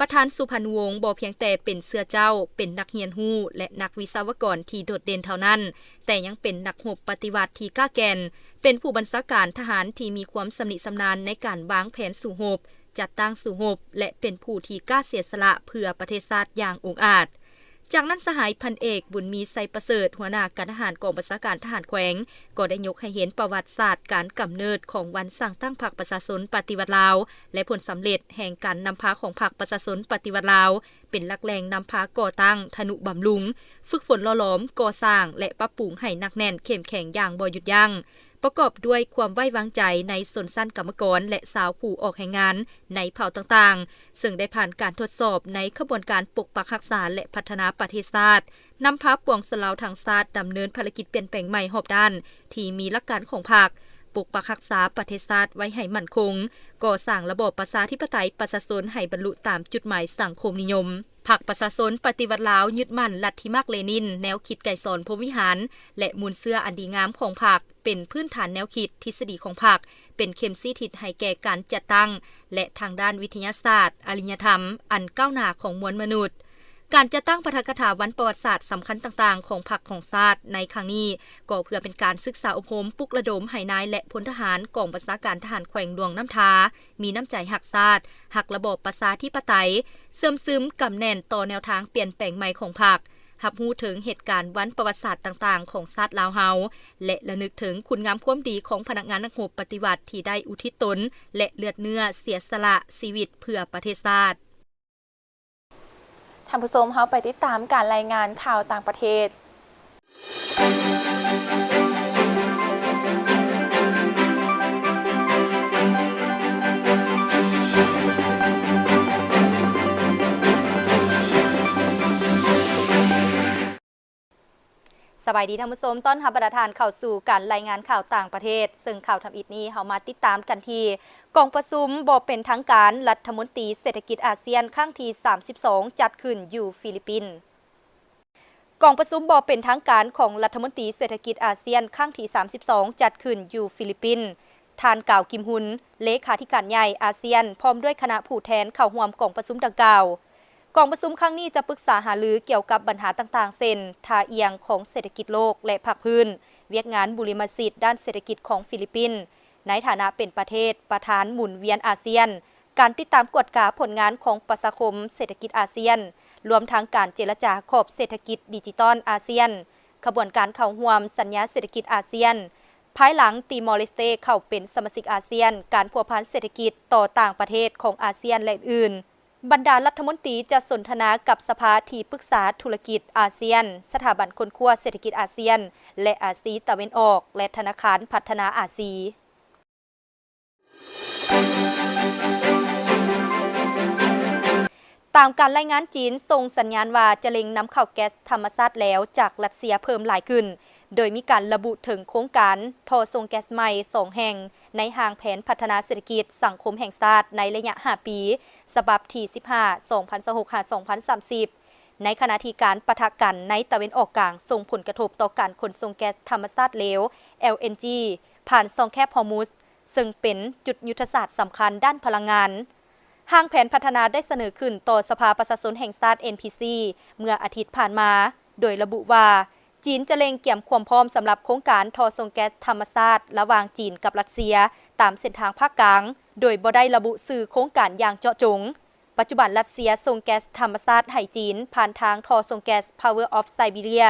ປະທານສຸພັນວົງບໍ່ພຽງແຕ່ເປັນເຊື້ອເຈົ້າ, ເປັນນັກຮຽນຮູ້ ແລະ ນັກວິສະວະກອນທີ່ໂດດເດັ່ນເທົ່ານັ້ນ, ແຕ່ຍັງເປັນນັກຮົບປະຕິວັດທີ່ກ້າແກ່ນ, ເປັນຜູ້ບັນຊາການທະຫານທີ່ມີຄວາມຊຳນິຊຳນານໃນການວາງແຜນສູ້ຮົບ, ຈັດຕັ້ງສູ້ຮົບ ແລະ ເປັນຜູ້ທີ່ກ້າເສຍສະຫຼະເພື່ອປະເທດຊາດຢ່າງອົງອາດ. ຈາກນັ້ນ ສະຫາຍພັນເອກ ບຸນມີ ໄຊປະເສີດ ຫົວໜ້າການທະຫານກອງບັນຊາການທະຫານແຂວງ ກໍໄດ້ຍົກໃຫ້ເຫັນປະຫວັດສາດການກຳເນີດຂອງວັນສ້າງຕັ້ງພັກປະຊາຊົນປະຕິວັດລາວ ແລະ ຜົນສຳເລັດແຫ່ງການນຳພາຂອງພັກປະຊາຊົນປະຕິວັດລາວ ເປັນຫຼັກແຫຼ່ງນຳພາກໍ່ຕັ້ງ, ທະນຸບຳລຸງ, ຝຶກຝົນຫຼໍ່ຫຼອມ, ກໍ່ສ້າງ ແລະ ປັບປຸງໃຫ້ໜັກແໜ້ນເຂັ້ມແຂງຢ່າງບໍ່ຢຸດຢັ້ງ, ປະກອບດ້ວຍຄວາມໄວ້ວາງໃຈໃນຊົນຊັ້ນກຳມະກອນ ແລະ ຊາວຜູ້ອອກແຮງງານໃນເຜົ່າຕ່າງໆ, ເຊິ່ງໄດ້ຜ່ານການທົດສອບໃນຂະບວນການປົກປັກຮັກສາ ແລະ ພັດທະນາປະເທດຊາດ, ນຳພາປວງຊົນລາວທັງຊາດດຳເນີນພາລະກິດປ່ຽນແປງໃໝ່ຮອບດ້ານທີ່ມີຫຼັກການຂອງພັກ, ປົກປັກຮັກສາປະເທດຊາດໄວ້ໃຫ້ໝັ້ນຄົງ, ກໍ່ສ້າງລະບອບປະຊາທິປະໄຕປະຊາຊົນໃຫ້ບັນລຸຕາມຈຸດໝາຍສັງຄົມນິຍົມ. ພັກປະຊາຊົນປະຕິວັດລາວຍຶດໝັ້ນລັດທິມາກເລນິນ, ແນວຄິດໄກສອນພົມວິຫານ ແລະ ມູນເຊື້ອອັນດີງາມຂອງພັກ ເປັນພື້ນຖານແນວຄິດ, ທິດສະດີຂອງພັກ, ເປັນເຂັມຊີ້ທິດໃຫ້ແກ່ການຈັດຕັ້ງ ແລະ ທາງດ້ານວິທະຍາສາດ, ອາລິຍະທຳ ອັນກ້າວໜ້າຂອງມວນມະນຸດ. ການຈັດຕັ້ງປາຖະກະຖາວັນປະຫວັດສາດສຳຄັນຕ່າງໆຂອງພັກຂອງຊາດໃນຄັ້ງນີ້ ກໍເພື່ອເປັນການສຶກສາອົບຮົມ, ປຸກລະດົມໃຫ້ນາຍ ແລະ ພົນທະຫານກອງບັນຊາການທະຫານແຂວງຫຼວງນ້ຳທາ ມີນ້ຳໃຈຮັກຊາດ, ຮັກລະບອບປະຊາທິປະໄຕ, ເຊື່ອມຊຶມ, ກຳແໜ້ນຕໍ່ແນວທາງປ່ຽນແປງໃໝ່ຂອງພັກ, ຮັບຮູ້ເຖິງເຫດການວັນປະຫວັດສາດຕ່າງໆຂອງຊາດລາວເຮົາ ແລະ ລະນຶກເຖິງຄຸນງາມຄວາມດີຂອງພະນັກງານນັກຮົບປະຕິວັດທີ່ໄດ້ອຸທິດຕົນ ແລະ ເລືອດເນື້ອເສຍສະຫຼະຊີວິດເພື່ອປະເທດຊາດ. ທ່ານຜູ້ຊົມ, ເຮົາໄປຕິດຕາມການລາຍງານຂ່າວຕ່າງປະເທດ. ສະບາຍດີທ່ານຜູ້ຊົມ, ຕ້ອນຮັບບັນດາທ່ານເຂົ້າສູ່ການລາຍງານຂ່າວຕ່າງປະເທດ, ເຊິ່ງຂ່າວທຳອິດນີ້ເຮົາມາຕິດຕາມກັນທີ່ ກອງປະຊຸມບໍ່ເປັນທາງການລັດຖະມົນຕີເສດຖະກິດອາຊຽນຄັ້ງທີສາມສິບສອງ ຈັດຂຶ້ນຢູ່ຟີລິບປິນ. ກອງປະຊຸມບໍ່ເປັນທາງການຂອງລັດຖະມົນຕີເສດຖະກິດອາຊຽນຄັ້ງທີສາມສິບສອງ ຈັດຂຶ້ນຢູ່ຟີລິບປິນ. ທ່ານ ກາວ ກິມຮຸນ ເລຂາທິການໃຫຍ່ອາຊຽນ ພ້ອມດ້ວຍຄະນະຜູ້ແທນເຂົ້າຮ່ວມກອງປະຊຸມດັ່ງກ່າວ. ກອງປະຊຸມຄັ້ງນີ້ຈະປຶກສາຫາລືກ່ຽວກັບບັນຫາຕ່າງໆ ເຊັ່ນ ທ່າອ່ຽງຂອງເສດຖະກິດໂລກ ແລະ ພາກພື້ນ, ວຽກງານບຸລິມະສິດດ້ານເສດຖະກິດຂອງຟີລິບປິນ ໃນຖານະເປັນປະເທດປະທານໝູນວຽນອາຊຽນ, ການຕິດຕາມກວດກາຜົນງານຂອງປະຊາຄົມເສດຖະກິດອາຊຽນ, ລວມທັງການເຈລະຈາຂອບເສດຖະກິດດິຈິຕອນອາຊຽນ, ຂະບວນການເຂົ້າຮ່ວມສັນຍາເສດຖະກິດອາຊຽນ, ພາຍຫຼັງຕີມໍເລສເຕເຂົ້າເປັນສະມາຊິກອາຊຽນ, ການພົວພັນເສດຖະກິດຕໍ່ຕ່າງປະເທດຂອງອາຊຽນ ແລະ ອື່ນໆ. ບັນດາລັດຖະມົນຕີຈະສົນທະນາກັບສະພາທີ່ປຶກສາທຸລະກິດອາຊຽນ, ສະຖາບັນຄົ້ນຄວ້າເສດຖະກິດອາຊຽນ ແລະ ອາຊີຕາເວັນອອກ ແລະ ທະນາຄານພັດທະນາອາຊີ. ຕາມການລາຍງານ, ຈີນສົ່ງສັນຍານວ່າຈະເລັ່ງນຳເຂົ້າແກັສທຳມະຊາດແລ້ວຈາກຣັດເຊຍເພີ່ມຫຼາຍຂຶ້ນ, ໂດຍມີການລະບຸເຖິງໂຄງການທໍ່ສົ່ງແກັສໃໝ່ສອງແຫ່ງໃນຮ່າງແຜນພັດທະນາເສດຖະກິດສັງຄົມແຫ່ງຊາດໃນໄລຍະຫ້າປີ ສະບັບທີສິບຫ້າ ສອງພັນຊາວຫົກ ຫາ ສອງພັນສາມສິບ. ໃນຂະນະທີ່ການປະທະກັນໃນຕາເວັນອອກກາງສົ່ງຜົນກະທົບຕໍ່ການຂົນສົ່ງແກັສທຳມະຊາດເລວ ແອລເອັນຈີ ຜ່ານຊ່ອງແຄບຮອຣມຸດ, ເຊິ່ງເປັນຈຸດຍຸດທະສາດສຳຄັນດ້ານພະລັງງານ. ຮ່າງແຜນພັດທະນາໄດ້ສະເໜີຂຶ້ນຕໍ່ສະພາປະຊາຊົນແຫ່ງຊາດ ເອັນພີຊີ ເມື່ອອາທິດຜ່ານມາ, ໂດຍລະບຸວ່າ ຈີນຈະເລັ່ງກຽມຄວາມພ້ອມສຳລັບໂຄງການທໍ່ສົ່ງແກັສທຳມະຊາດລະຫວ່າງຈີນກັບຣັດເຊຍ ຕາມເສັ້ນທາງພາກກາງ, ໂດຍບໍ່ໄດ້ລະບຸຊື່ໂຄງການຢ່າງເຈາະຈົງ. ປັດຈຸບັນຣັດເຊຍສົ່ງແກັສທຳມະຊາດໃຫ້ຈີນຜ່ານທາງທໍ່ສົ່ງແກັສ Power of Siberia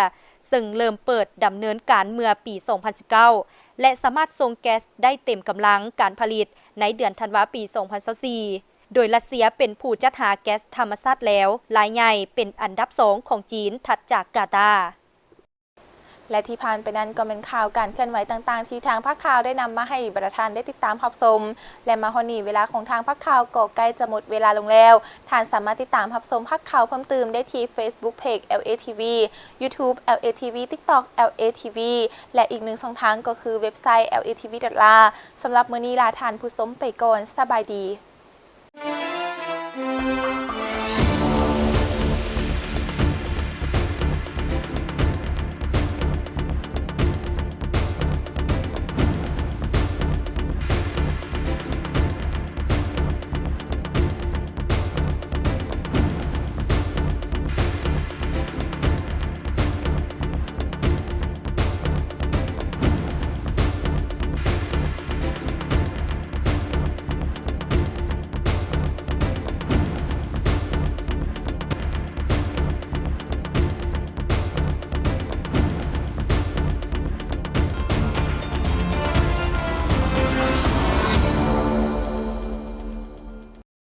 ເຊິ່ງເລີ່ມເປີດດຳເນີນການເມື່ອປີສອງພັນສິບເກົ້າ ແລະ ສາມາດສົ່ງແກັສໄດ້ເຕັມກຳລັງການຜະລິດໃນເດືອນທັນວາປີສອງພັນຊາວສີ່ ໂດຍຣັດເຊຍເປັນຜູ້ຈັດຫາແກັສທຳມະຊາດແລ້ວລາຍໃຫຍ່ ເປັນອັນດັບສອງຂອງຈີນ ຖັດຈາກກາຕາ. ແລະ ທີ່ຜ່ານໄປນັ້ນກໍແມ່ນຂ່າວການເຄື່ອນໄຫວຕ່າງໆ ທີ່ທາງພາກຂ່າວໄດ້ນຳມາໃຫ້ບັນດາທ່ານໄດ້ຕິດຕາມຮັບຊົມ ແລະ ມາຮອດນີ້ເວລາຂອງທາງພາກຂ່າວກໍໃກ້ຈະໝົດເວລາລົງແລ້ວ. ທ່ານສາມາດຕິດຕາມຮັບຊົມພາກຂ່າວເພີ່ມຕື່ມໄດ້ທີ່ Facebook Page ແອລເອ ທີ ວີ, YouTube ແອລເອ ທີ ວີ, TikTok ແອລເອ ທີ ວີ ແລະ ອີກໜຶ່ງຊ່ອງທາງກໍຄືເວັບໄຊ ແອລເອ ທີ ວີ ດອດ ລາ. ສຳລັບມື້ນີ້ລາທ່ານຜູ້ຊົມໄປກ່ອນ. ສະບາຍດີ.